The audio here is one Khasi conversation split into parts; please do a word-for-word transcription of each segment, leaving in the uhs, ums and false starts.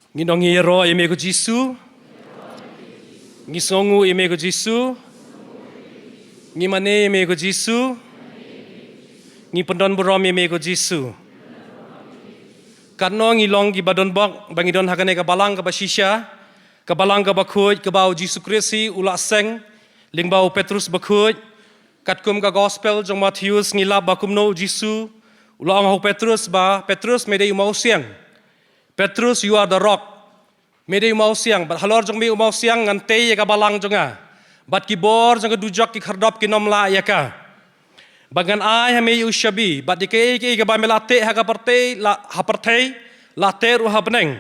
Ngi ong ngi ïaroh ïa me ko Jisu. Ngi sngewnguh ïa me ko Jisu. Ngi mane ïa me ko Jisu. Ngi pyndonburom ïa me ko Jisu. Katno ngi long kiba donbok ba ngi don ha kane ka balang kaba shisha, ka balang kaba khuid, kaba u Jisu Khrist hi u la seng lyngba u Petrus bakhuid. Katkum ka gospel jong Mathaios ngi lap ba kumno u Jisu u la ong ha u Petrus ba, Petrus, me dei u mawsiang. Petrus, you are the rock. Me dei u mawsiang, bad halor jong me u mawsiang ngan tei ïa ka balang jong nga. Bad ki bor jong ka dujok ki khyrdop kin ym lah ïa ka. Bad ngan ai ha me ïa u shabi, bad ïa kaei kaei kaba me la teh ha ka pyrthei, la ha pyrthei, la teh ruh ha bneng.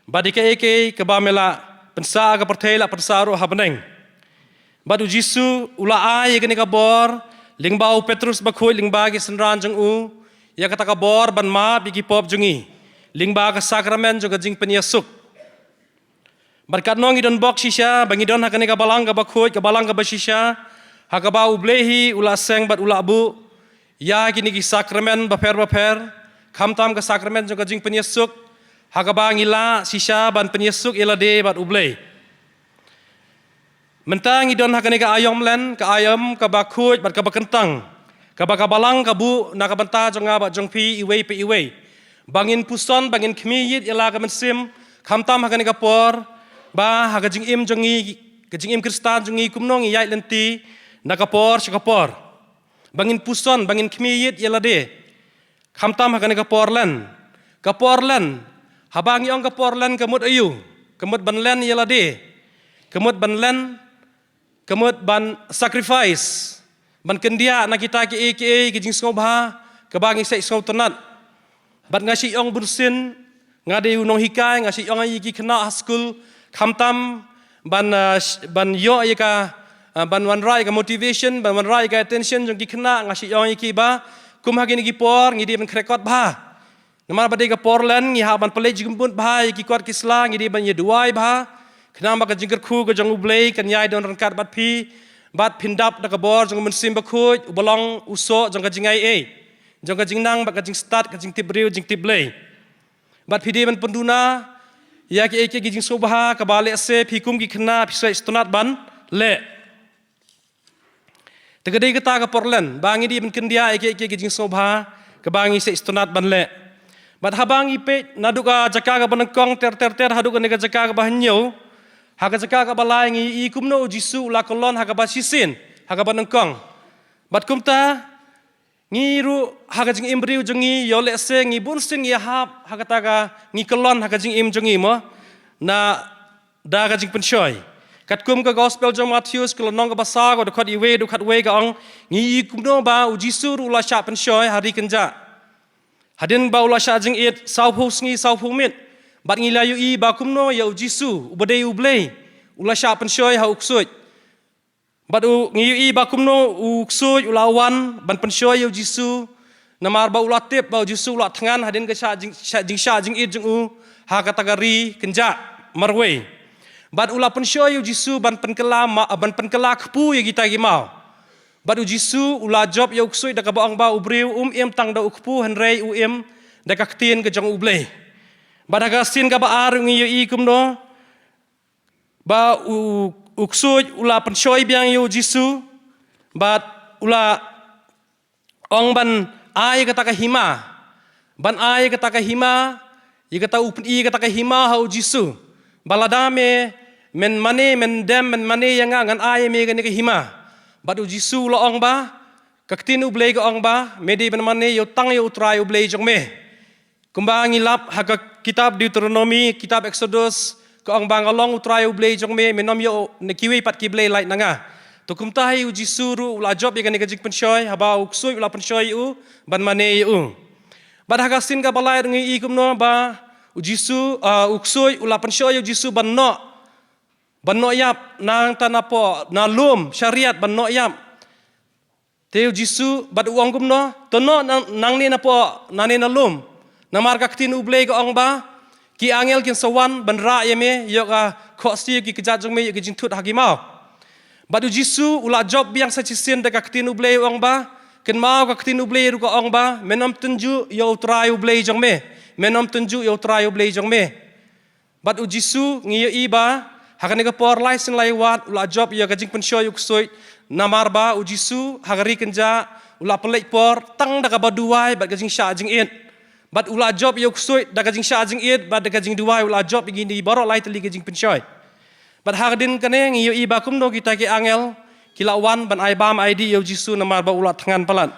Bad ïa kaei kaei kaba me la pynsah ha ka pyrthei, la pynsah ruh ha bneng. Bad u Jisu u la ai ïa kane ka bor lyngba u Petrus bakhuid, lyngba ki synran jong u, ïa kata ka bor ban map ïa ki pop jong ngi lyngba ka sakramen jong ka jingpynïasuk. Bad katno ngi donbok shisha ba ngi don ha kane ka balang kaba khuid, ka balang kaba shisha, ha kaba u Blei hi u la seng bad u la buh ïa kine ki sakramen bapher bapher, khamtam ka sakramen jong ka jingpynïasuk, ha kaba ngi lah shisha ban pynïasuk ïa lade bad u Blei. Mynta ngi don ha kane ka aïom len, ka aïom kaba khuid bad kaba kyntang, kaba ka balang ka buh na ka bynta jong nga bad jong phi iwei pa iwei, ba ngin puson, ba ngin khmih ïit ïa la ka mynsiem, khamtam ha kane ka por, ba ha ka jingim jong ngi, ka jingim Khristan jong ngi, kumno ngi ïaid lynti na ka por sha ka por, ba ngin puson, ba ngin khmih ïit ïa lade. Khamtam ha kane ka por len. Ka por len. Haba ngi ong ka por len ka mut aïu? Ka mut ban len ïa lade. Ka mut ban len, ka mut ban sacrifice. Ban kyndiah na kita kiei kiei ki jingsngewbha kaba ngi sait sngewtynnat. Bad nga shu ong bunsien, nga dei u nonghikai, nga shu ong ïa ki khynnah ha skul, khamtam ban, ah, sh-, ban ïoh ïa ka, ah, ban wanrah ïa ka motivation, ban wanrah ïa ka attention jong ki khynnah, nga shu ong ïa ki ba kum ha kine ki por ngi dei ban khreh kot bha. Namar ba dei ka por len, ngi hap ban pynleit jingmut bha ïa ki kot ki sla, ngi dei ban ïa duwai bha, khnang ba ka jingkyrkhu ka jong u Blei kan ïai don ryngkat bad phi, bad phin dap da ka bor jong u Mynsiem Bakhuid uba long u soh jong ka jingaiei, jong ka jingnang bad ka jingstad, ka jingtip briew, jingtip Blei. Bad phi dei ban pynduna ïa kiei kiei ki jingsngewbha kaba lehse phi kum ki khynnah phi sait sngewtynnat ban leh. Te ka dei kata ka por len ba ngi dei ban kyndiah ïa kiei kiei ki jingsngewbha kaba ngi sait sngewtynnat ban leh. Bad haba ngi peit naduh ka jaka kaba nyngkong ter ter ter haduh kane ka jaka kaba hynñiew, ha ka jaka kaba lai ngi ïohi kumno u Jisu u la kyllon ha kaba shisien, ha kaba nyngkong. Bad kumta ngi ruh ha ka jingim briew jong ngi, ïoh lehse ngi bunsien ngi hap ha kata ka, ngi kyllon ha ka jingim jong ngi mo, na da ka jingpynshoi. Katkum ka gospel jong Mathaios ka lynnong kaba saw ka dkhot iwei, dkhot wei ka ong, ngi ïohi kumno ba u Jisu ruh u la shah pynshoi ha ri kynjah. Hadien ba u la shah jingit sawphew sngi sawphew miet, bad ngi la ïohi ba kumno ïa u Jisu uba dei u Blei u la shah pynshoi ha u ksuid. Bad u, ngi ïohi ba kumno u ksuid u la wan ban pynshoi ïa u Jisu, namar ba u la tip ba u Jisu u la thngan hadien ka shah jing, shah jingshah jingit jong u ha kata ka ri kynjah marwei. Bad u la pynshoi ïa u Jisu ban pynkylla ma, ban pynkylla kpu ïa kita ki maw. Bad u Jisu u la jop ïa u ksuid da kaba ong ba u briew um im tang da u kpu hynrei u im da ka ktien ka jong u Blei. Bad ha ka sien kaba ar ngi ïohi kumno ba u, u ksuid u la pynshoi biang ïa u Jisu, bad u la ong ban ai kata ka hima, ban ai kata ka hima, ïa kata u pyni kata ka hima ha u Jisu. Ba lada me, men mane, men dem, men mane ïa nga ngan ai ïa me kane ka hima. Bad u Jisu u la ong ba, ka ktien u Blei ka ong ba, me dei ban mane ïa u tang ïa u Trai u Blei jong me. Kumba ngi lap ha ka kitab Deuteronomi, kitab Exodus, ka ong ba nga long u Trai u Blei jong me, men ym ïoh na kiwei pat ki blei lait na nga. To kumta hi u Jisu ruh u la jop ïa kane ka jingpynshoi, haba u ksuid u la pynshoi ïa u, ban mane ïa u. Bad ha ka sien kaba lai ngi ïohi kumno ba, u Jisu, ah, u ksuid u la pynshoi ïa u Jisu ban noh. Ban noh ïap, nangta napoh, na lum, shariat ban noh ïap. Te u Jisu bad u ong kumno, to noh nang, nangne napoh, nangne na lum. Namar ka ktien u Blei ka ong ba, ki angel kin sa wan ban rah ïa me, ïoh ka khohsiew ki kjat jong me, ïoh ki jingthut ha ki maw. Bad u Jisu u la jop biang sa shisien da ka ktien u Blei u ong ba, kynmaw ka ktien u Blei ruh ka ong ba, men ym tynjuh ïa u Trai u Blei jong me. Men ym tynjuh ïa u Trai u Blei jong me. Bad u Jisu ngi ïohi ba ha kane ka por lai sien lai wat u la jop ïa ka jingpynshoi u ksuid, namar ba u Jisu ha ka ri kynjah u la pynleit por tang da kaba duwai bad ka jingshah jingit. Bad u la jop ïa u ksuid da ka jingshah jingit bad da ka jingduwai, u la jop ïa kine baroh lai tylli ka jingpynshoi. Bad ha ka dien kane ngi ïohi ba kumno kita ki angel ki la wan ban ai bam ai dih ïa u Jisu namar ba u la thngan palat.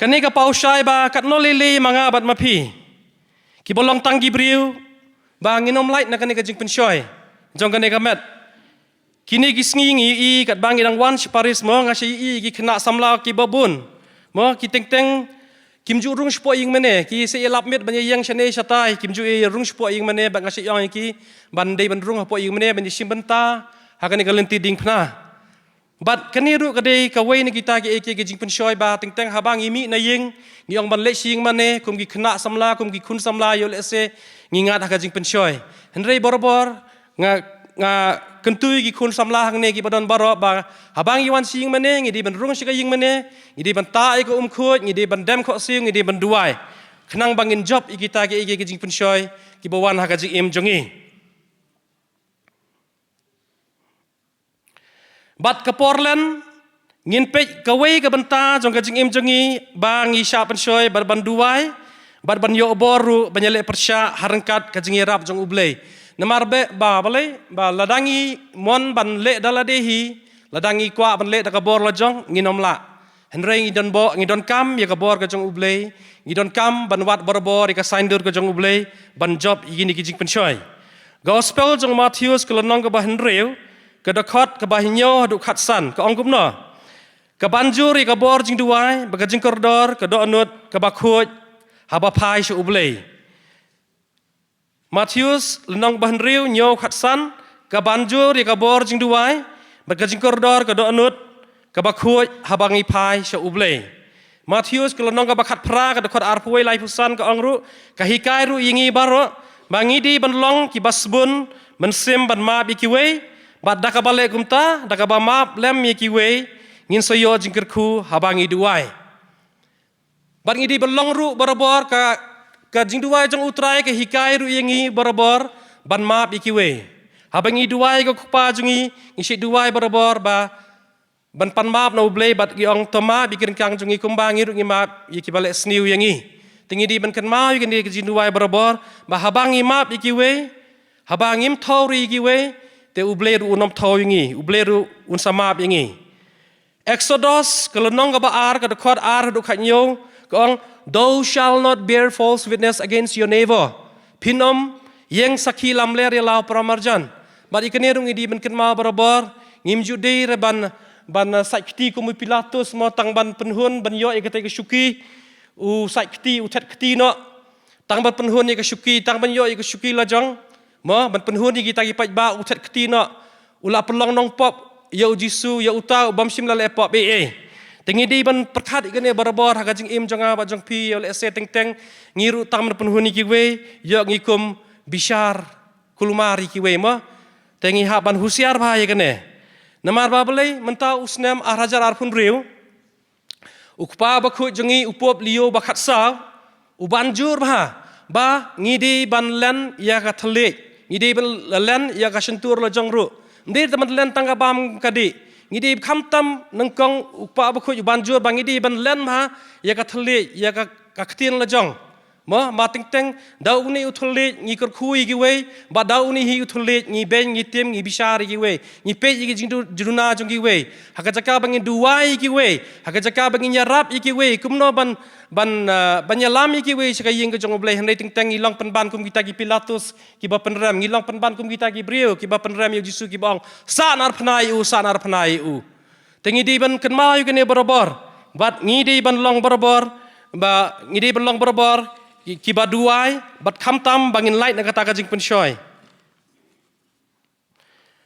Kane ka paw shai ba katno lei lei ma nga bad ma phi, kiba long tang ki briew, ba ngin ym lait na kane ka jingpynshoi jong kane ka met. Kine ki sngi ngi ïohi katba ngi dang wan sha Paris mo, nga shu ïohi ki khynnah samla kiba bun mo, ki teng teng kim ju rung shapoh ïingmane, ki sa ïalap miet ban ïeng shane shatai, kim ju rung shapoh ïingmane, bad nga shu ong ïa ki ban dei ban rung hapoh ïingmane ban ïashim bynta ha kane ka lynti diengphna. Bad kane ruh ka dei kawei na kita kiei kiei ki jingpynshoi ba teng teng haba ngi mih na ïing, ngi ong ban leit sha ïingmane kum ki khynnah samla, kum ki khun samla, ïoh lehse ngi ngat ha ka jingpynshoi. Hynrei barabor nga, nga kyntu ïa ki khun samla hangne kiba don baroh ba haba ngi wan sha ïingmane ngi dei ban rung sha ka ïingmane, ngi dei ban tah ïa ka umkhuid, ngi dei ban dem khohsiew, ngi dei ban duwai, khnang ba ngin jop ïa kita kiei kiei ki jingpynshoi kiba wan ha ka jingim jong ngi. Bad ka por len, ngin peit kawei ka bynta jong ka jingim jong ngi ba ngi shah pynshoi bad ban duwai bad ban ïoh bor ruh ban ïaleh pyrshah ha ryngkat ka jingïarap jong U Blei. Namar ba, ba balei, ba lada ngi mon ban leh da lade hi, lada ngi kwah ban leh da ka bor la jong, ngin ym lah. Hynrei ngi don bor, ngi donkam ïa ka bor ka jong U Blei, ngi donkam ban wad barabor ïa ka saiñdur ka jong U Blei ban jop ïa kine ki jingpynshoi. Gospel jong u Mathaios ka lynnong kaba hynriew, ka dkhot kaba hynñiew haduh khatsan, ka ong kumno: Ka ban jur ïa ka bor jingduwai bad ka jingkordor ka dohnud kaba khuid haba phai sha U Blei. Mathaios lynnong ba hynriew, hynñiew, khatsan: Ka ban jur ïa ka bor jingduwai bad ka jingkordor ka dohnud kaba khuid haba ngi phai sha U Blei. Mathaios ka lynnong kaba khatphra, ka dkhot arphew wei, laiphew san, ka ong ruh: Ka hikai ruh ïa ngi baroh ba ngi dei ban long kiba sbun mynsiem ban map ïa kiwei, bad da kaba leh kumta, da kaba map lem ïa kiwei, ngin sa ïoh jingkyrkhu haba ngi duwai. Bad ngi dei ban long ruh barabor, ka, ka jingduwai jong U Trai ka hikai ruh ïa ngi barabor ban map ïa kiwei. Haba ngi duwai ïa ka Kpa jong ngi, ngi shu duwai barabor ba ban pan map na U Blei, bad ngi ong, to map ïa ki ryngkang jong ngi kumba ngi ruh ngi map ïa kiba leh sniew ïa ngi. Te ngi dei ban kynmaw ïa kane ka jingduwai barabor ba haba ngi map ïa kiwei, haba ngim thew ruh ïa kiwei, te U Blei ruh un ym thew ïa ngi, U Blei ruh un sa map ïa ngi. Eksodos ka lynnong kaba ar, ka dkhot ar haduh khathynñiew, ka ong: Thou shalt not bear false witness against your neighbor. Phin ym ïeng sakhi lamler ïa la u paramarjan. Bad ïa kane ruh ngi dei ban kynmaw barabor, ngim ju dei re ban, ban, uh, sait kti kum u Pilatus mo, tang ban pynhun ban ïoh ïa katei ka shuki, u sait kti, u thet kti noh. Tang ban pynhun ïa ka shuki, tang ban ïoh ïa ka shuki la jong mo, ban pynhun ïa kita ki paidbah, u thet kti noh. U la pynlong nongpop ïa u Jisu, ïa uta u bym shym la leh pop ei ei. Te ngi dei ban pyrkhat ïa kane barabor ha ka jingim jong nga bad jong phi, ïoh lehse teng teng ngi ruh tang ban pynhun ïa kiwei, ïoh ngi kum bishar kulmar ïa kiwei mo. Te ngi hap ban husiar bha ïa kane. Namar ba balei, mynta u snem ar hajar arphew hynriew, u Kpa Bakhuid jong ngi, u Pope Leo ba khatsaw, u ban jur bha ba ngi dei ban len ïa ka thylliej, ngi dei ban len ïa ka shyntur la jong ruh. Ym dei ban len tang ka bam ka dih. Ngi dei, khamtam nyngkong u Kpa Bakhuid u ban jur ba ngi dei ban len bha ïa ka thylliej, ïa ka, ka ktien la jong. Mo, ma teng teng, da une u thylliej ngi kyrkhu ïa kiwei, bad da une hi u thylliej ngi beiñ, ngi tim, ngi bishar ïa kiwei, ngi peit ïa ki jingdu-, jingduna jong kiwei. Ha ka jaka ba ngin duwai ïa kiwei, ha ka jaka ba ngin ïarap ïa kiwei, kumno ban, ban, ah, ban ïalam ïa kiwei sha ka ïing ka jong U Blei, hynrei teng teng ngi long pynban kum kita ki Pilatus kiba pynrem, ngi long pynban kum kita ki briew kiba pynrem ïa u Jisu, kiba ong, "Sah narphna ïa u, sah narphna ïa u." Te ngi dei ban kynmaw ïa kane barabor. Bad ngi dei ban long barabor, ba ngi dei ban long barabor ki, kiba duwai, bad khamtam ba ngin lait na kata ka jingpynshoi.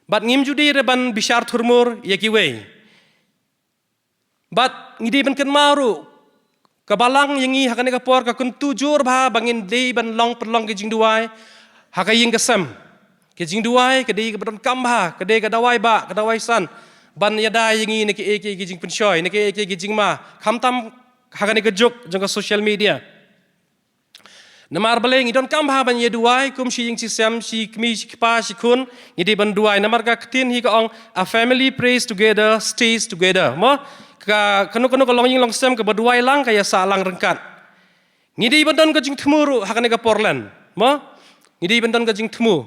Bad ngim ju dei re ban bishar thurmur ïa kiwei. Bad ngi dei ban kynmaw ruh, ka Balang ïa ngi ha kane ka por ka kyntu jur bha ba ngin dei ban long pynlong ki jingduwai ha ka ïing ka sem. Ki jingduwai ka dei kaba donkam bha, ka dei ka dawai bah, ka dawai san ban ïada ïa ngi na kiei kiei ki jingpynshoi, na kiei kiei ki jingma, khamtam ha kane ka juk jong ka social media. Namar balei ngi donkam bha ban ïa duwai, kum shi ïing shi sem, shi kmie shi kpa shi khun, ngi dei ban duwai. Namar ka ktien hi ka ong, "A family prays together, stays together." Mo, ka, kano kano ka longïing longsem kaba duwai lang ka ïasah lang ryngkat. Ngi dei ban don ka jingthmu ruh ha kane ka Portland. Mo, ngi dei ban don ka jingthmu.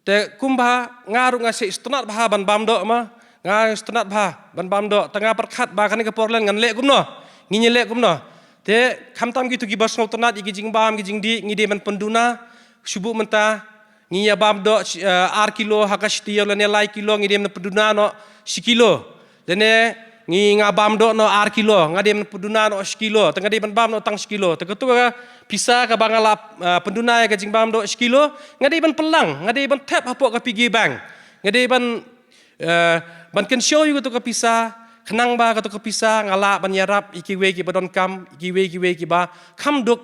Te kumba nga ruh nga sngewtynnat bha ban bam doh ma. Nga sngewtynnat bha ban bam doh. Te nga pyrkhat ba kane ka Portland ngan leh kumno. Ngin ïa leh kumno. Te khamtam kito kiba sngewtynnat ïa ki jingbam ki jingdih, ngi dei ban pynduna. Shu buh mynta ngi ïa bam doh, eh, ar kilo ha ka shi taïew lane lai kilo, ngi dei ban pynduna noh shi kilo. Lane ngi, nga bam doh noh ar kilo, nga dei ban pynduna noh shi kilo, te nga dei ban bam noh tang shi kilo. Te kato ka pisa kaba nga la, ah, pynduna ïa ka jingbam doh shi kilo, nga dei ban pynlang, nga dei ban thep hapoh ka piggy bank. Nga dei ban, eh, ban kynshew ïa kato ka pisa, khnang ba kato ka pisa nga lah ban ïarap ïa kiwei kiba donkam, ïa kiwei kiwei kiba kham duk,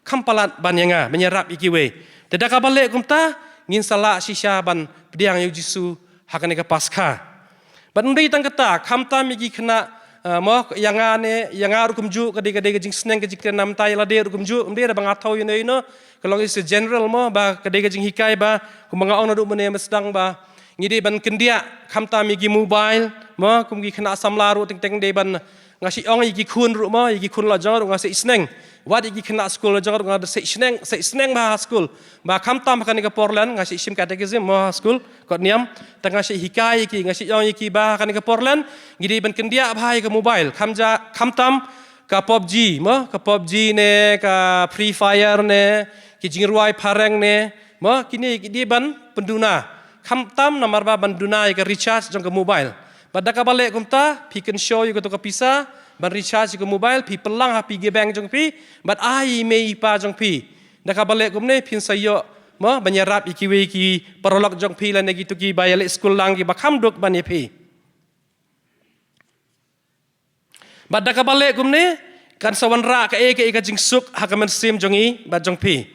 kham palat ban ïa nga, ban ïarap ïa kiwei. Te da kaba leh kumta, ngin sa lah shisha ban pdiang ïa u Jisu ha kane ka Paskha. Bad ym dei tang kata, khamtam ïa ki khynnah, eh, mo, ïa nga ne, ïa nga ruh kumjuh, ka dei, ka dei ka jingsneng, ka jingkren namar ïa lade ruh kumjuh, ym dei da ba nga thew ïa no ïa no, ka long is a general mo, ba ka dei ka jinghikai ba, kumba nga ong naduh mynne mynstep ba ngi dei ban kyndiah, khamtam ïa ki mobile, mo, kum ki khynnah samla ruh teng teng dei ban, nga shu ong ïa ki khun ruh mo, ïa ki khun la jong ruh nga shu sneng. Wat ïa ki khynnah skul la jong ruh nga shu sneng, shu sneng bha ha skul. Ba khamtam ha kane ka Portland, nga shu shim catechism mo ha skul, kot niam. Te nga shu hikai ïa ki, nga shu ong ïa ki ba ha kane ka Portland, ngi dei ban kyndiah bha ïa ka mobile. Kham ja, khamtam ka PUBG mo, ka PUBG ne, ka Free Fire ne, ki jingrwai phareng ne, mo, kine ki dei ban pynduna. Khamtam namar ba ban duna ïa ka recharge jong ka mobile. Bad da kaba leh kumta, phi kynshew ïa kato ka pisa ban recharge ïa ka mobile, phi pynlang ha piggy bank jong phi, bad ai ïa i mei i pa jong phi. Da kaba leh kumne, phin sa ïoh, mo, ban ïarap ïa kiwei ki paralok jong phi lane kito kiba ïaleh skul lang kiba kham duk ban ïa phi. Bad da kaba leh kumne, kan sa wanrah kaei kaei ka jingsuk ha ka mynsiem jong ngi bad jong phi.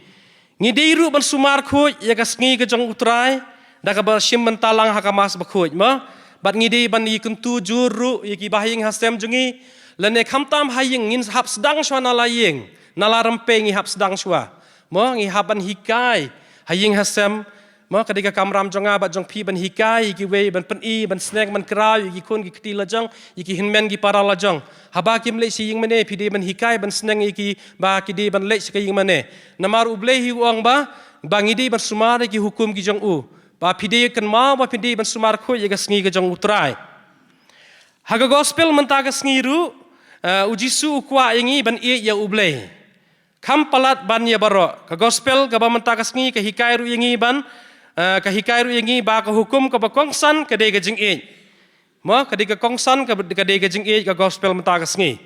Ngi dei ruh ban sumar khuid ïa ka sngi ka jong U Trai, da kaba shim bynta lang ha ka Mass Bakhuid mo. Bad ngi dei ban ïakyntu jur ruh ïa ki bahaïing hasem jong ngi, lane khamtam ha ïing, ngin hap sdang shuwa na la ïing, na la rympei ngi hap sdang shuwa. Mo, ngi hap ban hikai ha ïing hasem, mo, ka dei ka kamram jong nga bad jong phi ban hikai ïa kiwei, ban pyni, ban sneng, ban kraw ïa ki khun ki kti la jong, ïa ki hynmen ki para la jong. Haba kim leit sha ïingmane, phi dei ban hikai, ban sneng ïa ki ba ki dei ban leit sha ka ïingmane. Namar U Blei hi u ong ba, ba ngi dei ban sumar ïa ki hukum ki jong u. Ba phi dei kynmaw ba phi dei ban sumar khuid ïa ka sngi ka jong U Trai. Ha ka gospel mynta ka sngi ruh, eh, U Jisu u kwah ïa ngi ban ïeit ïa U Blei. Kham palat ban ïa baroh. Ka gospel kaba mynta ka sngi ka hikai ruh ïa ngi ban, eh, ka hikai ruh ïa ngi ba ka hukum kaba kongsan ka dei ka jingïeit. Mo, ka dei ka kongsan ka, ka dei ka jingïeit, ka gospel mynta ka sngi.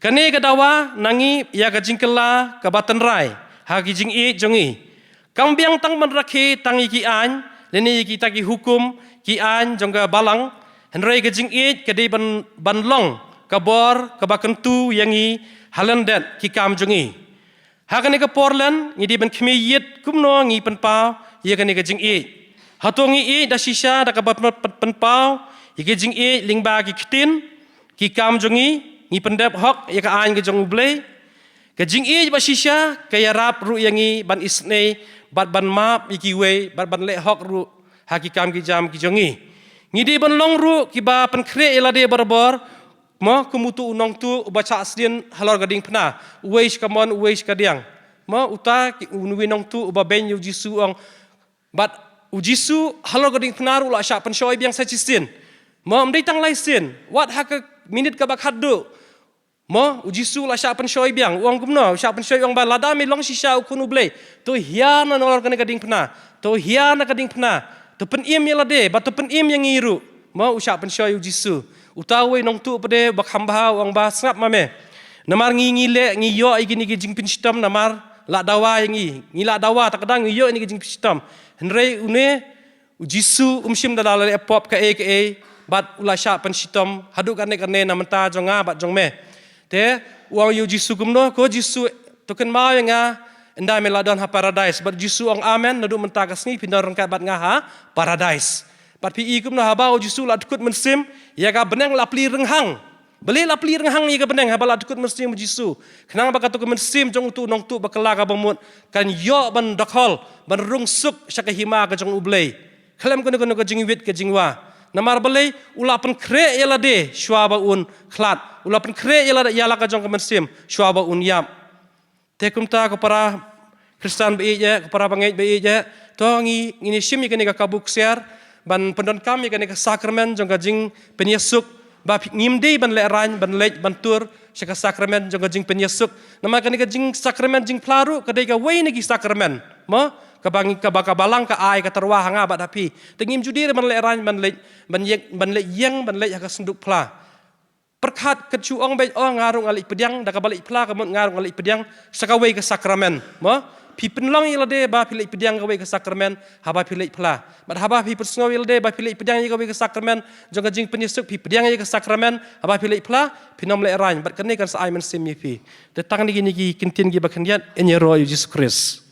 Kane ka dawa na ngi ïa ka jingkylla kaba tynrai ha ki jingïeit jong ngi. Kam biang tang ban rakhe tang ïa ki aiñ lane ïa kita ki hukum ki aiñ jong ka balang. Hynrei ka jingïeit ka dei ban, ban long ka bor kaba kyntu ïa ngi ha lyndet ki kam jong ngi. Ha kane ka Portland ngi dei ban khmih ïit kumno ngi pynpaw ïa kane ka jingïeit. Hato ngi ïeit da shisha da kaba pyn-, pyn-, pynpaw ïa ka jingïeit lyngba ki ktien, ki kam jong ngi, ngi pyndep hok ïa ka aiñ ka jong U Blei. Ka jingïeit ba shisha ka ïarap ruh ïa ngi ban isynei bad ban map ïa kiwei bad ban leh hok ruh ha ki kam ki jam ki jong ngi. Ngi dei ban long ruh kiba pynkhreh ïa lade barabor, mo, kum uto u nongtuh uba shah sdien halor ka diengphna, uwei sha kamon uwei sha kadiang. Mo, uta ki, uwei u nongtuh uba beiñ ïa U Jisu, ong. Bad U Jisu halor ka diengphna ruh u la shah pynshoi biang sa shisien. Mo, ym dei tang lai sien, wat ha ka minit kaba khatduh. Mo, U Jisu u la shah pynshoi biang, u ong kumno, u shah pynshoi, u ong ba lada me long shisha u Khun U Blei, to hiar na halor kane ka diengphna, to hiar na ka diengphna, to pynim ïa lade, bad to pynim ïa ngi ruh. Mo, u shah pynshoi U Jisu. Uta uwei u nongtuh pat de uba kham bha u ong ba sngap ma me. Namar ngi, ngi leh, ngi ïoh ïa kine ki jingpynshitom namar la dawa ïa ngi. Ngi la dawa, te ka dang ngi ïoh ïa kine ki jingpynshitom. Hynrei une U Jisu um shym da la leh pop kaei kaei, bad u la shah pynshitom haduh katne katne na bynta jong nga bad jong me. Te u ong ïa U Jisu kumno, ko Jisu, to kynmaw ïa nga ynda me la don ha Paradise. Bad U Jisu ong, amen, naduh mynta ka sngi phin don ryngkat bad nga ha Paradise. Bad phi i kumno, haba U Jisu la dkut mynsiem, ïa ka bneng la plie rynghang. Balei la plie rynghang ïa ka bneng haba la dkut mynsiem u Jisu? Khnang ba katto ka mynsiem jong uto u nongtuh bakla kaba mut kan ïoh ban dokhol, ban rung suk sha ka hima ka jong U Blei. Khlem kano kano ka jingwit ka jingwa. Namar balei? U la pynkhreh ïa lade shuwa ba un khlad. U la pynkhreh ïa lade, ïa la ka jong ka mynsiem shuwa ba un ïap. Te kumta ko para Khristan ba ïeit, ko para bangeit ba ïeit, to ngi, ngin ïa shim ïa kane ka kabu ksiar ban pyndonkam ïa kane ka sakramen jong ka jingpynïasuk, ba phi, ngim dei ban lehraiñ ban leit ban tur sha ka sakramen jong ka jingpynïasuk. Namar kane ka jing sakramen jingphla ruh ka dei kawei na ki sakramen, mo, kaba ngi, kaba ka Balang ka ai ka tyrwa ha nga bad ha phi. Te ngim ju dei ban lehraiñ ban leit, ban ïeng, ban leit ïeng, ban leit ha ka synduk phla. Pyrkhat, kat shu ong beit, oh, nga ruh nga leit pdiang, da kaba leit phla ka mut nga ruh nga leit pdiang sha kawei ka sakramen, mo? Phi pynlong ïa lade ba phi leit pdiang kawei ka sakramen haba phi leit phla. Bad haba phi pynsngew ïa lade ba phi leit pdiang ïa kawei ka sakramen jong ka jingpynïasuk, phi pdiang ïa ka sakramen, haba phi leit phla phin ym lehraiñ. Bad kane kan sa ai mynsiem ïa phi. Te tang kine ki ktien kiba khyndiat, yn ïaroh ïa U Jisu Khrist.